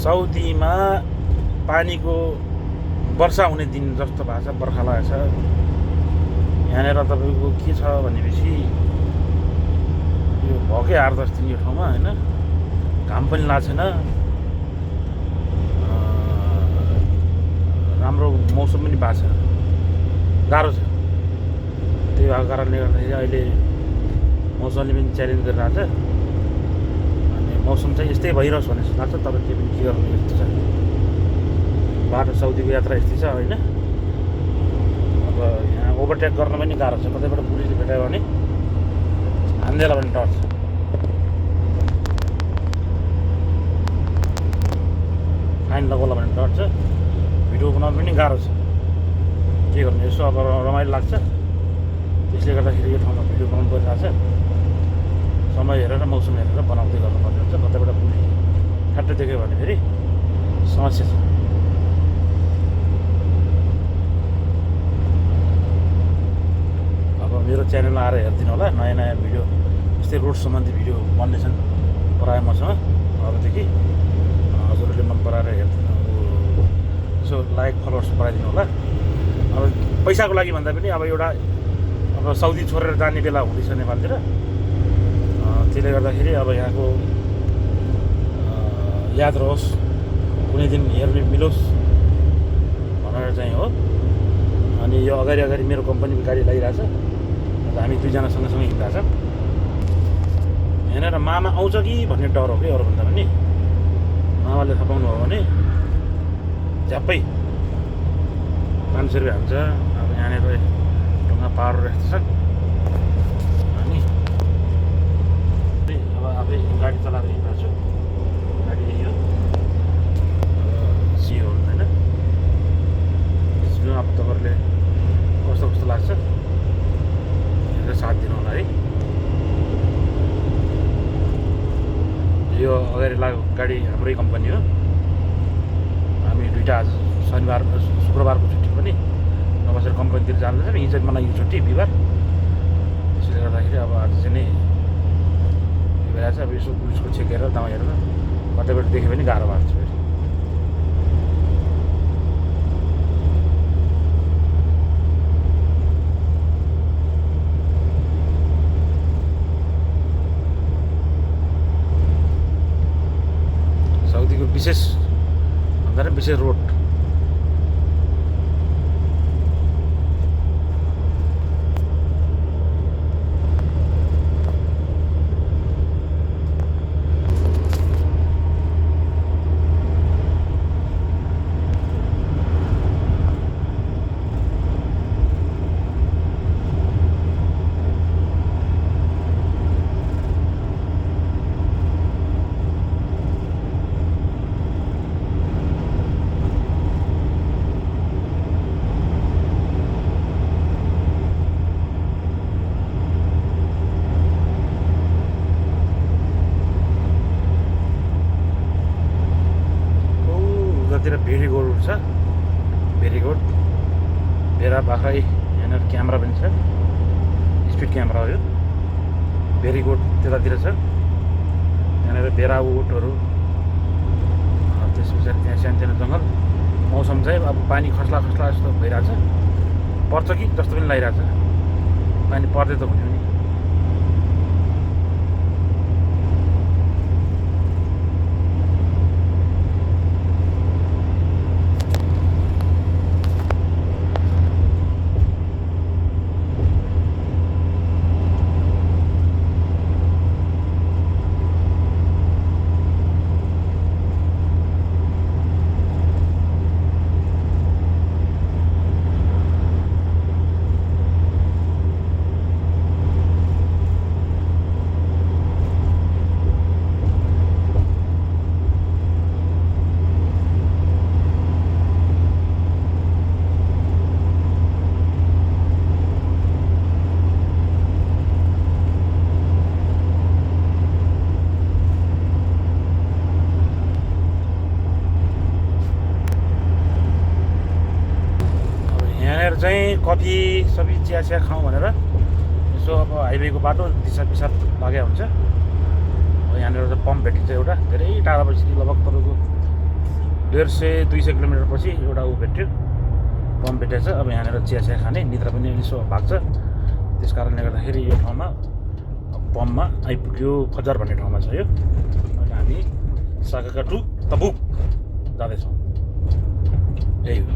साउदीमा पानीको वर्षा हुने दिन जस्तो भएको छ, बर्खा लागेको छ। यहाँनिर तपाईँको के छ भनेपछि यो भएकै 8-10 दिन यो ठाउँमा होइन, घाम पनि लागेको छैन, राम्रो मौसम पनि भएको छ, गाह्रो छ। त्यही भएको कारणले गर्दाखेरि अहिले मौसमले पनि च्यालेन्ज गरिरहेको छ। अनि मौसम चाहिँ यस्तै भइरहोस् भन्ने जस्तो लाग्छ, तर के पनि के गर्नु, यस्तो छ बाटो। साउदीको यात्रा यस्तै छ होइन। अब यहाँ ओभरटेक गर्न पनि गाह्रो छ, कतैबाट पुलिसले भेटायो भने हान्देला पनि डर छ। फाइन लगाउला भने डर छ, भिडियो बनाउनु पनि गाह्रो छ। के गर्नु, यसो अब रमाइलो लाग्छ, त्यसले गर्दाखेरि यो ठाउँमा भिडियो बनाउनु परिरहेको छ। समय हेरेर मौसम हेरेर बनाउँदै गर्नुपर्ने हुन्छ। कतैबाट पुलिस ठ्याट्ट देख्यो भने फेरि समस्या छ। अब मेरो च्यानलमा आएर हेरिदिनु होला, नयाँ नयाँ भिडियो यस्तै रोड सम्बन्धी भिडियो बन्ने छन् प्रायः मसँग। अबदेखि हजुरहरूले मन पराएर हेरिदिनु, यसो लाइक फलोवर्स बढाइदिनु होला। अब पैसाको लागि भन्दा पनि अब एउटा अब साउदी छोडेर जाने बेला हुँदैछ नेपालतिर, त्यसले गर्दाखेरि अब यहाँको याद रहोस्, कुनै दिन हेर्ने मिलोस् भनेर चाहिँ हो। अनि यो अगाडि अगाडि मेरो कम्पनीको गाडी लागिरहेछ, हामी दुईजना सँगसँगै हिँडिरहेछ। यहाँनिर मामा आउँछ कि भन्ने डर हो कि अरूभन्दा पनि। मामाले थाहा पाउनु हो भने झ्याप्पै 500 रुपियाँ हाल्छ। अब यहाँनिर ढुङ्गा पहाडहरू यस्तो छ। अनि अब आफै गाडी चलाएर हिँडिरहेको छु। गाडी यो सियो होइन, यसमा अब तपाईँहरूले कस्तो कस्तो लाग्छ हेरेर साथ दिनु होला है। यो अगाडि लागेको गाडी हाम्रै कम्पनी हो। हामी दुईवटा आज शनिबार शुक्रबारको छुट्टी पनि नबसेर कम्पनीतिर जाँदैछ। हिजो मलाई यो छुट्टी बिहिबार, त्यसले गर्दाखेरि अब आज चाहिँ नै भइरहेको छ। अब यसो पुलिसको चेक हेरेर दाउ हेरेर कतैबाट देख्यो भने गाह्रो भएको छ फेरि। साउदीको विशेष भन्दा पनि विशेष रोड। तिर भेरीगोड छ, भेरीगोड भेरा बाख्रै। यहाँनिर क्यामेरा पनि छ, स्पिड क्यामेरा हो यो। भेरीगोड त्यतातिर छ। यहाँनिर भेरा उटहरू, त्यस पछाडि त्यहाँ सानसानो जङ्गल। मौसम चाहिँ अब पानी खस्ला खस्ला जस्तो भइरहेछ, पर्छ कि जस्तो पनि लागिरहेछ। पानी पर्दै त हुने नि। चाहिँ कफी सबै चिया चिया खाउँ भनेर यसो अब हाइवेको बाटो दिशा पिसाब लागेको हुन्छ। यहाँनिर चाहिँ पम्प भेटिन्छ एउटा, धेरै टाढा भइसक्यो, लगभग तपाईँको 150-200 किलोमिटर पछि एउटा ऊ भेट्यो, पम्प भेटेछ। अब यहाँनिर चिया खाने, निद्रा पनि यसो भाग्छ। त्यस कारणले गर्दाखेरि यो ठाउँमा पम्पमा आइपुग्यो। फजर भन्ने ठाउँमा छ यो। अहिले हामी सागाका टु तबुक जाँदैछौँ। यही हो।